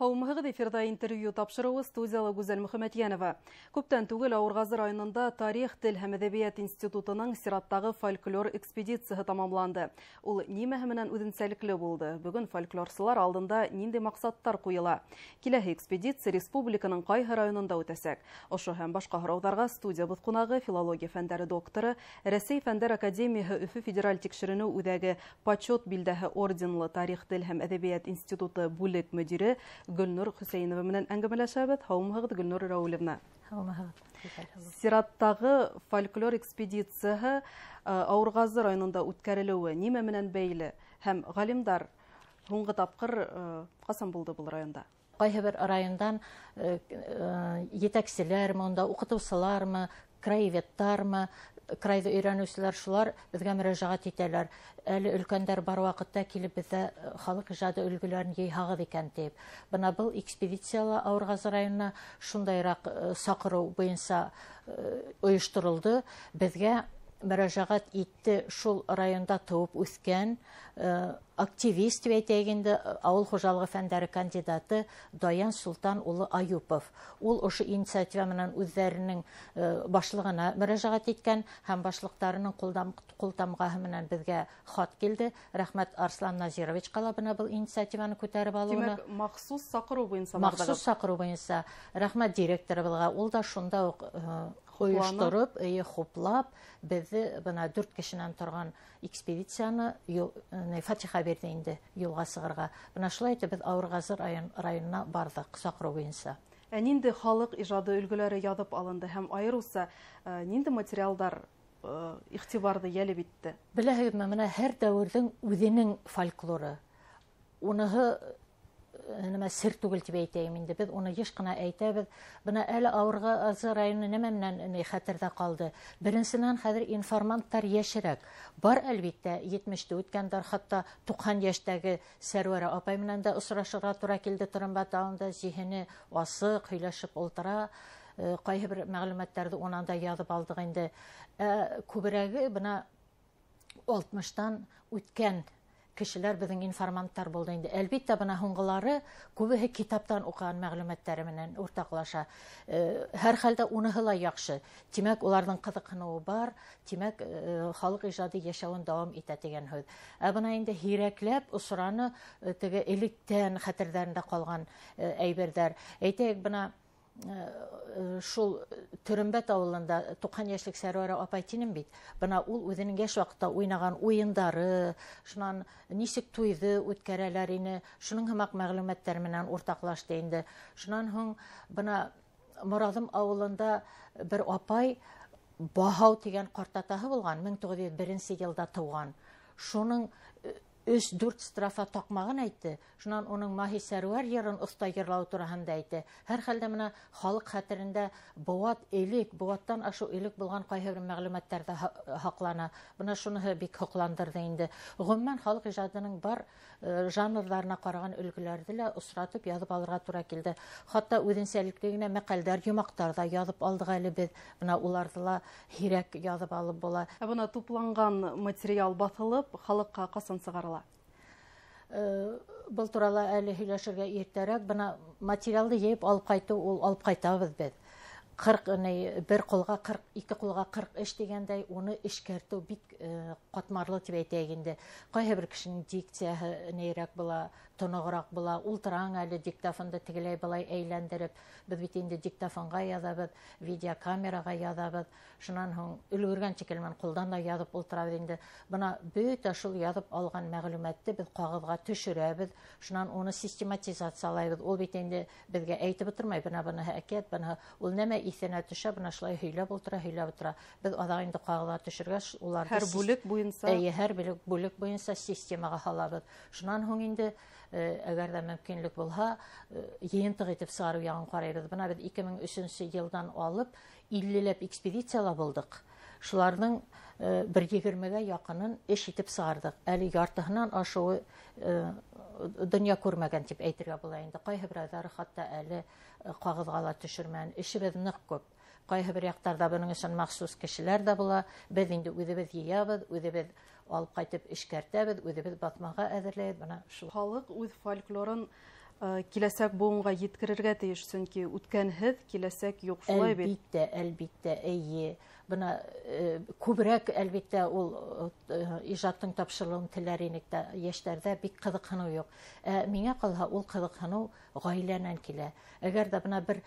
Һаумыһығыҙ, эфирҙа интервью тапшырыуы, студияла Гүзәл Мөхәмәтйәнова. Күптән түгел Ауырғазы районында Тарих, тел һәм әҙәбиәт институтының сираттағы фольклор экспедицияһы тамамланды. Ул нимәһе менән үҙенсәлекле булды? Бөгөн фольклорсылар алдында ниндәй маҡсаттар ҡуйыла? Киләһе экспедиция республиканың ҡайһы районында үтәсәк? Ошо һәм башҡа һорауҙарға студиябыҙ ҡунағы, филология фәндәре докторы, Рәсәй Фәндәр Академияһы Өфө Федераль тикшеренеү үҙәге Почет билдәһе орденлы Тарих, тел һәм әҙәбиәт институты бүлек мөдире Гөлнур Хөсәйенова менән әңгәмәләшәбеҙ. Һаумыһығыҙ, Гөлнур Раулевна. Һаумыһығыҙ. Сираттағы фольклор экспедицияһы Ауырғазы районында үткәрелеүе нимә менән бәйле һәм ғалимдар һуңғы тапҡыр ҡасан булды был районда? Ҡайһы бер райондан етәкселәрме, унда уҡытыусылармы, краеведтармы, крайҙы өйрәнеүселәр, шулар беҙгә мөрәжәғәт итәләр. Әле өлкәндәр бар ваҡытта килеп беҙҙә халыҡ ижады өлгөләрен йыйһағыҙ икән тип. Бына был экспедицияла Ауырғазы районына шундайыраҡ саҡырыу буйынса ойошторолдо. Беҙгә мөрәжәғәт итте шул районда тыуып үҫкән активист тип әйтәйек инде, ауыл хужалығы фәндәре кандидаты Даян Солтан улы Аюпов. Ул ошо инициатива менән үҙҙәренең башлығына мөрәжәғәт иткән һәм башлыҡтарының ҡултамғаһы менән беҙгә хат килде. Рәхмәт Арслан Назировичҡа ла бына был инициативаны күтәреп алыуына. Тимәк, махсус саҡырыу буйынса барҙығыҙ? Махсус саҡырыу буйынса. Рәхмәт директорыбыҙға, ул да шунда уҡ ойоштороп, хуплап, беҙҙе бына 4 кешенән торған экспедицияны фатиха бирҙе инде юлға сығырға. Бына шулай итеп беҙ Ауырғазы районына барҙыҡ саҡырыу буйынса. Ә ниндәй халыҡ ижады өлгөләре яҙып алынды һәм айырыуса ниндәй материалдар иғтибарҙы йәлеп итте? Беләһегеҙме, бына һәр дәүерҙең үҙенең фольклоры. Уныһы нәмә сер түгел тип әйтәйем инде. Беҙ уны йыш ҡына әйтәбеҙ. Бына әле Ауырғазы районы нәмә менән хәтерҙә ҡалды? Беренсенән, хәҙер информанттар йәшерәк. Бар әлбиттә етмеште үткәндәр, хатта туҡһан йәштәге Сәрүәрә апай менән дә осрашырға тура килде Торымбат ауылында. Зиһене асыҡ, һөйләшеп ултыра. Ҡайһы бер мәғлүмәттәрҙе унан да яҙып алдыҡ инде. Күберәге бына алтмыштан үткән кешеләр беҙҙең информанттар булды инде. Әлбиттә, бына һуңғылары күбеһе китаптан уҡыған мәғлүмәттәре менән уртаҡлаша. Һәр хәлдә уныһы ла яҡшы. Тимәк, уларҙың ҡыҙыҡһыныуы бар, тимәк, халыҡ ижады йәшәүен дауам итә тигән һүҙ. Ә бына инде һирәкләп осраны, теге электән хәтерҙәрендә ҡалған әйберҙәр. Әйтәйек, бына шул Төрөмбәт ауылында туҡһан йәшлек Сәрүәрә апай тинем бит. Бына ул үҙенең йәш ваҡытта уйнаған уйындары, шунан нисек туйҙы үткәрәләр ине, шуның һымаҡ мәғлүмәттәр менән уртаҡлашты инде. Шунан һуң бына Мораҙым ауылында бер апай Баһау тигән ҡартатаһы булған, мең туғыҙ йөҙ беренсе йылда тыуған. Шуның өс-дүрт строфа таҡмағын әйтте. Шунан уның Маһи Сәрүәр йырын оҫта йырлау тураһында әйтте. Һәр хәлдә бына халыҡ хәтерендә быуат элек, быуаттан ашыу элек булған ҡайһы бер мәғлүмәттәр ҙә һаҡлана. Бына шуныһы бик һоҡландырҙы инде. Ғөмүмән, халыҡ ижадының бар жанрҙарына ҡараған өлгөләрҙе лә осратып яҙып алырға тура килде. Хатта үҙенсәлекле генә мәҡәлдәр, йомаҡтар ҙа яҙып алдыҡ әле беҙ. Бына уларҙы ла һирәк яҙып алып була. Ә бына тупланған материал баҫылып, халыҡҡа ҡасан сығарыла? Был турала әле һөйләшергә иртәрәк. Бына материалды йыйып алып ҡайтыу, ул алып ҡайтабыҙ беҙ. Ҡырҡ, ни, бер ҡулға ҡырҡ, ике ҡулға ҡырҡ эш тигәндәй, уны эшкәртеү бик ҡатмарлы тип әйтәйек инде. Ҡайһы бер кешенең дикцияһы нейерәк була, тоноғораҡ була, ултыраң әле диктофонды тегеләй былай әйләндереп. Беҙ бит инде диктофонға яҙабыҙ, видеокамераға яҙабыҙ. Шунан һуң өлгөргән шикелле ҡулдан да яҙып ултырабыҙ инде. Бына бөтә шул яҙып алған мәғлүмәтте беҙ ҡағыҙға төшөрәбеҙ, шунан уны систематизациялайбыҙ. Ул бит инде беҙгә әйтеп ултырмай, бына быныһы әкиәт, быныһы ул нәмә иҫенә төшә, бына шулай һөйләп ултыра, һөйләп ултыра. Беҙ аҙаҡ инде ҡағыҙға төшөргәс, уларҙы Һәр бүлек буйынса? Эйе, һәр бүлек буйынса системаға һалабыҙ. Шунан һуң инде, әгәр ҙә мөмкинлек булһа, йыйынтыҡ итеп сығарыу яғын ҡарайбыҙ. Бына беҙ ике мең өсөнсө йылдан алып иллеләп экспедицияла булдыҡ. Шуларҙың бер егермегә яҡынын эш итеп сығарҙыҡ. Әле яртыһынан ашыуы донъя күрмәгән тип әйтергә була инде. Ҡайһы берәүҙәре хатта әле ҡағыҙға ла төшөрмәгән. Эшебеҙ ныҡ күп. Ҡайһы бер яҡтарҙа бының өсөн махсус кешеләр ҙә була. Беҙ инде үҙебеҙ йыябыҙ, үҙебеҙ алып ҡайтып эшкәртәбеҙ, үҙебеҙ баҫмаға әҙерләйбеҙ. Бына шул. Халыҡ үҙ фольклорын Киләсәк быуынға еткерергә тейеш, сөнки үткәнһеҙ киләсәк юҡ, шулай бит? Әлбиттә, әлбиттә, эйе. Бына күберәк, әлбиттә, ул ижадтың тапшырылыуын теләр инек тә, йәштәрҙә бик ҡыҙыҡһыныу юҡ. Ә миңә ҡалһа, ул ҡыҙыҡһыныу ғаиләнән килә. Әгәр ҙә бына бер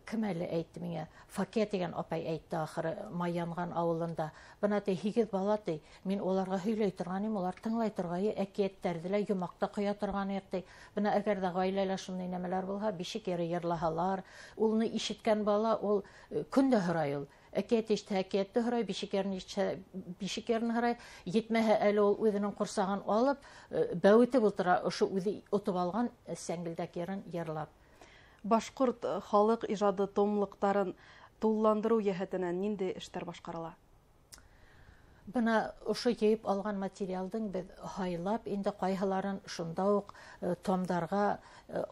кем әле әйтте миңә, Факия тигән апай әйтте ахыры, Майянған ауылында. Бына ти 8 бала ти, мин уларға һөйләй торған инем, улар тыңлай торғайы, әкиәттәрҙе лә йомаҡта ҡоя торған инек ти. Бына әгәр ҙә ғаиләлә шундай нәмәләр булһа, бишек йыры йырлаһалар, улны ишеткән бала ул көн дә һорай ул. Әкиәт ишетһә, әкиәтте һорай, бишек йырын ишетһә, бишек йырын һорай. Етмәһә әле ул үҙенең ҡурсағын алып, бәүетеп ултыра, ошо үҙе отоп алған сәңгелдәк йырын йырлап. Башҡорт халыҡ ижады томлыҡтарын тулыландырыу йәһәтенән ниндәй эштәр башҡарыла? Бына ошо йыйып алған материалдың беҙ һайлап, инде ҡайһыларын шунда уҡ томдарға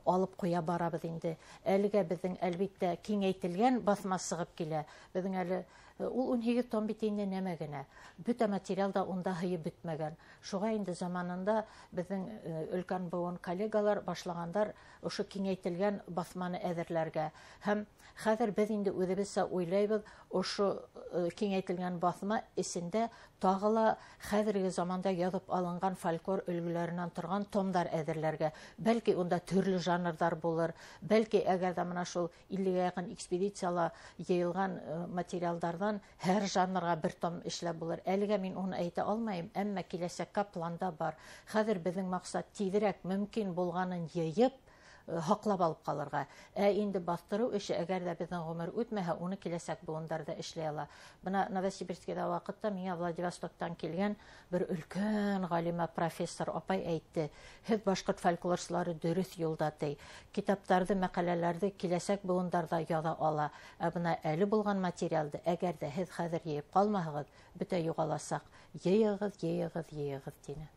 алып ҡуя барабыҙ инде. Әлегә беҙҙең, әлбиттә, киңәйтелгән баҫма сығып килә. Беҙҙең әле ул 18 том бит инде нәмә генә. Бөтә материал да унда һыйып бөтмәгән. Шуға инде заманында беҙҙең өлкән быуын коллегалар башлағандар ошо киңәйтелгән баҫманы әҙерләргә. Һәм хәҙер беҙ инде үҙебеҙсә уйлайбыҙ, ошо киңәйтелгән баҫма эсендә тағы ла хәҙерге заманда яҙып алынған фольклор өлгөләренән торған томдар әҙерләргә. Бәлки унда төрлө жанрҙар булыр, бәлки әгәр ҙә мына шул 50-гә яҡын экспедицияла йыйылған материалдарҙан һәр жанрға бер том эшләп булыр. Әлегә мин уны әйтә алмайым, әммә киләсәккә планда бар. Хәҙер беҙҙең маҡсат тиҙерәк мөмкин булғанын йыйып, һаҡлап алып ҡалырға. Ә инде баҫтырыу эше, әгәр ҙә беҙҙең ғүмер үтмәһә, уны киләсәк быуындар ҙа эшләй ала. Бына Новосибирскиҙа ваҡытта миңә Владивостоктан килгән бер өлкән ғалима профессор апай әйтте: "Һеҙ башҡорт фольклорсылары дөрөҫ юлда ти. Китаптарҙы, мәҡәләләрҙе киләсәк быуындар ҙа яҙа ала. Ә бына әле булған материалды, әгәр ҙә һеҙ хәҙер йыйып ҡалмаһағыҙ, бөтә юғаласаҡ. Йыйығыҙ, йыйығыҙ, йыйығыҙ", тине.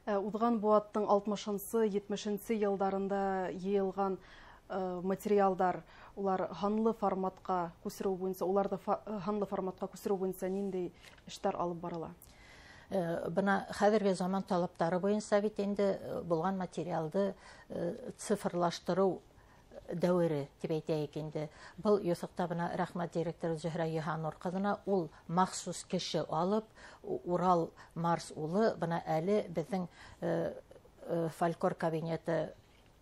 Уҙған быуаттың 60-сы, 70-нсе йылдарында йыйылған материалдар, улар һанлы форматҡа күсереү буйынса, уларҙы һанлы форматҡа күсереү буйынса ниндәй эштәр алып барыла? Бына хәҙерге заман талаптары буйынса бит инде булған материалды цифрлаштырыу дәүере тип әйтәйек инде. Был юҫыҡта бына рәхмәт директоры Зөһрә Йыһанур ҡыҙына, ул махсус кеше алып, Урал Марс улы бына әле беҙҙең фольклор кабинеты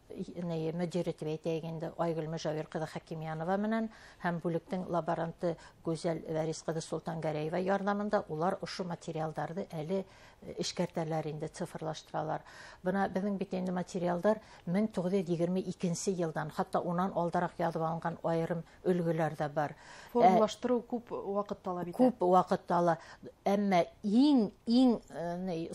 мөдире тип әйтәйек инде Айгөл Мөжәвир ҡыҙы Хәкимйәнова менән һәм бүлектең лаборанты Гүзәл Вәрис ҡыҙы Солтангәрәева ярҙамында улар ошо материалдарҙы әле эшкәртәләр инде, цифрлаштыралар. Бына беҙҙең бит инде материалдар 1922 йылдан, хатта унан алдараҡ яҙып алынған айырым өлгөләр ҙә бар. Формалаштырыу күп ваҡыт талап итә. Күп ваҡыт тала. Әммә иң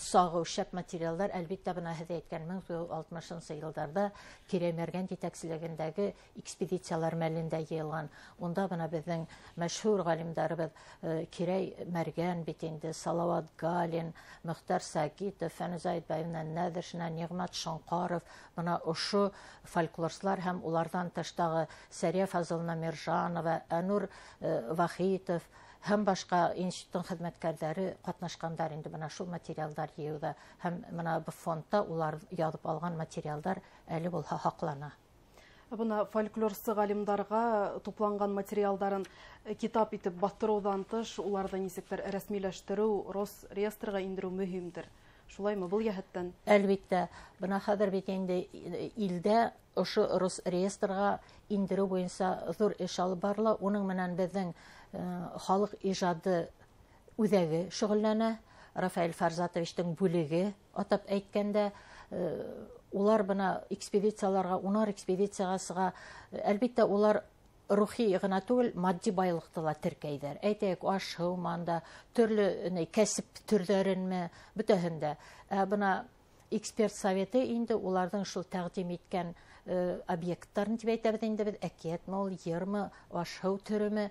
сағыу шәп материалдар, әлбиттә, бына һеҙ әйткән 1960 йылдарҙа Кирәй Мәргән етәкселегендәге экспедициялар мәлендә йыйылған. Унда бына беҙҙең мәшһүр ғалимдарыбыҙ Кирәй Мәргән бит инде, Салауат Галин, Мөхтәр Сагитов, Фәнүзә Айтбаевна Нәҙершина, Ниғмәт Шонҡаров, бына ошо фольклорсылар һәм уларҙан тыштағы Сәрия Фазылна Миржанова, Әнур Вахитов һәм башҡа институттың хеҙмәткәрҙәре ҡатнашҡандар инде бына шул материалдар йыйыуҙа. Һәм бына был фондта улар яҙып алған материалдар әле булһа һаҡлана. Бына фольклорсы ғалимдарға тупланған материалдарын китап итеп баҫтырыуҙан тыш, уларҙы нисектер рәсмиләштереү, Росреестрға индереү мөһимдер. Шулаймы был йәһәттән? Әлбиттә, бына хәҙер бит инде илдә ошо Росреестрға индереү буйынса ҙур эш алып барыла. Уның менән беҙҙең халыҡ ижады үҙәге шөғөлләнә. Рафаэль Фарзатовичтың бүлеге атап әйткәндә, улар бына экспедицияларға, унар экспедицияға сыға. Әлбиттә, улар рухи ғына түгел, матди байлыҡты ла теркәйҙәр. Әйтәйек, аш-һыу манда, төрлө кәсеп төрҙәренме, бөтәһен дә. Ә бына эксперт советы инде уларҙың шул тәҡдим иткән объекттарын тип әйтәбеҙ инде беҙ, әкиәтме ул, йырмы, аш-һыу төрөмө,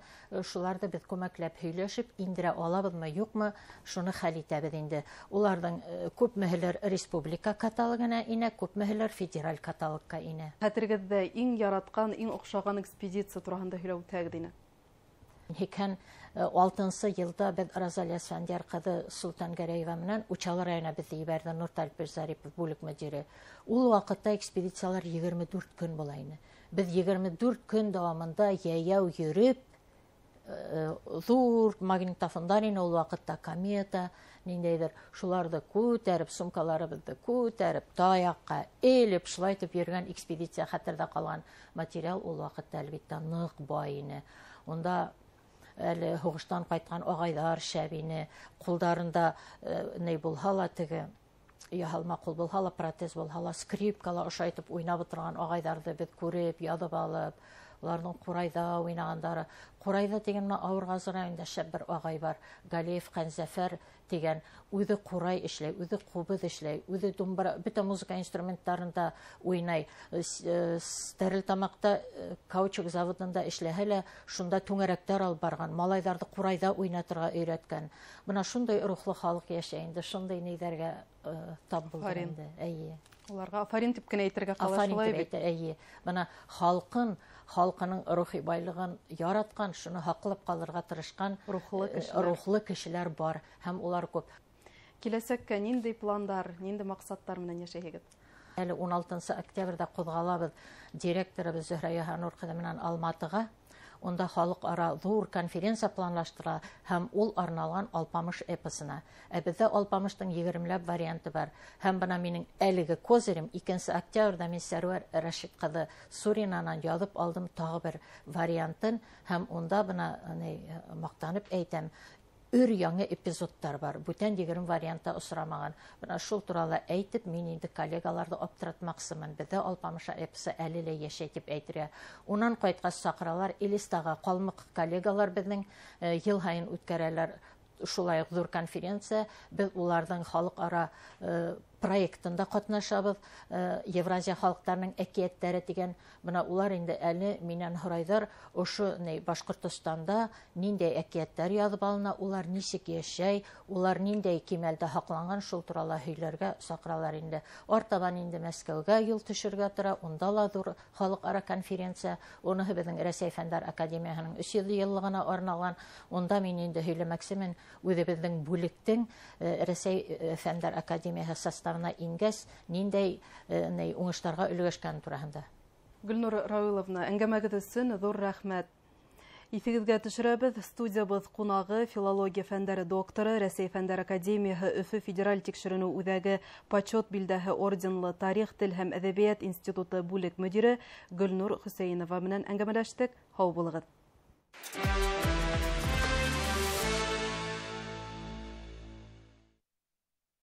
шуларҙы беҙ күмәкләп һөйләшеп индерә алабыҙмы, юҡмы, шуны хәл итәбеҙ инде. Уларҙың күпмеһеләр республика каталогына инә, күпмеһеләр федераль каталогка инә. Хәтерегеҙҙә иң яратҡан, иң оҡшаған экспедиция тураһында һөйләп үтһәгеҙ ине. 82 6-нсы йылда беҙ Розалия Сфәндиәр ҡыҙы Солтангәрәева менән Учалы районына беҙҙе ебәрҙе Нур Талипович Зарипов бүлек мөдире. Ул ваҡытта экспедициялар 24 көн була ине. Беҙ 24 көн дауамында йәйәү йөрөп, ҙур магнитофондар ине ул ваҡытта, комета, ниндәйҙер, шуларҙы күтәреп, сумкаларыбыҙҙы күтәреп, таяҡҡа элеп, шулай итеп йөрөгән экспедиция хәтерҙә ҡалған материал ул ваҡытта әлбиттә ныҡ бай ине. Унда әле һуғыштан ҡайтҡан ағайҙар шәп ине, ҡулдарында ни булһа ла, теге яһалма ҡул булһа ла, протез булһа ла, скрипкала ошайтып уйнап ултырған ағайҙарҙы беҙ күреп, яҙып алып, уларҙың ҡурайҙа уйнағандары. Ҡурайҙа тигән менән Ауырғазы районында шәп бер ағай бар, Галиев Ҡәнзәфәр тигән, үҙе ҡурай эшләй, үҙе ҡубыҙ эшләй, үҙе думбыра, бөтә музыка инструменттарында уйнай. Стәрлетамаҡта каучук заводында эшләһә лә, шунда түңәрәктәр алып барған, малайҙарҙы ҡурайҙа уйнатырға өйрәткән. Бына шундай рухлы халыҡ йәшәй инде, шундай ниҙәргә тап булдыҡ инде. Эйе. Уларға афарин тип кенә әйтергә ҡала, шулай бит. Эйе. Бына халҡын, халҡының рухи байлығын яратҡан, шуны һаҡлап ҡалырға тырышҡан рухлы кешеләр бар һәм улар күп. Киләсәккә ниндәй пландар, ниндәй маҡсаттар менән йәшәйһегеҙ? Әле 16 октябрҙә ҡуҙғалабыҙ директорыбыҙ Зөһрә Йыһанур ҡыҙы менән Алматыға. Унда халыҡ-ара ҙур конференция планлаштыра һәм ул арналған Алпамыш эпосына. Ә беҙҙә Алпамыштың 20-ләп варианты бар. Һәм бына минең әлеге козырем 2 октябрҙә мин Сәрүәр Рәшит ҡыҙы Суринанан яҙып алдым тағы бер вариантын һәм унда бына маҡтанып әйтәм, өр яңы эпизодтар бар. Бүтән 20 вариантта осрамаған. Бына шул турала әйтеп, мин инде коллегаларҙы аптыратмаҡсымын. Беҙҙә Алпамыш эпосы әле лә йәшәй тип әйтергә. Унан ҡайтҡас саҡыралар Элистаға ҡалмыҡ коллегалар беҙҙең йыл һайын үткәрәләр шулай уҡ ҙур конференция. Беҙ уларҙың халыҡ-ара проектында ҡатнашабыҙ. Евразия халыҡтарының әкиәттәре тигән. Бына улар инде әле минән һорайҙар, ошо Башҡортостанда ниндәй әкиәттәр яҙып алына, улар нисек йәшәй, улар ниндәй кимәлдә һаҡланған, шул турала һөйләргә саҡыралар инде. Артабан инде Мәскәүгә юл төшөргә тора, унда ла ҙур халыҡ-ара конференция. Уныһы беҙҙең Рәсәй Фәндәр Академияһының 300 йыллығына арналған. Унда мин инде һөйләмәксемен үҙебеҙҙең бүлектең Рәсәй Фәндәр Академияһы составына ингәс ниндәй уңыштарға өлгәшкән тураһында. Гөлнур Рауиловна, әңгәмәгеҙ өсөн ҙур рәхмәт. Иҫегеҙгә төшөрәбеҙ, студиябыҙ ҡунағы филология фәндәре докторы, Рәсәй Фәндәр Академияһы Өфө Федераль тикшеренеү үҙәге Почет билдәһе орденлы тарих, тел һәм әҙәбиәт институты бүлек мөдире Гөлнур Хөсәйенова менән әңгәмәләштек. Һау булығыҙ.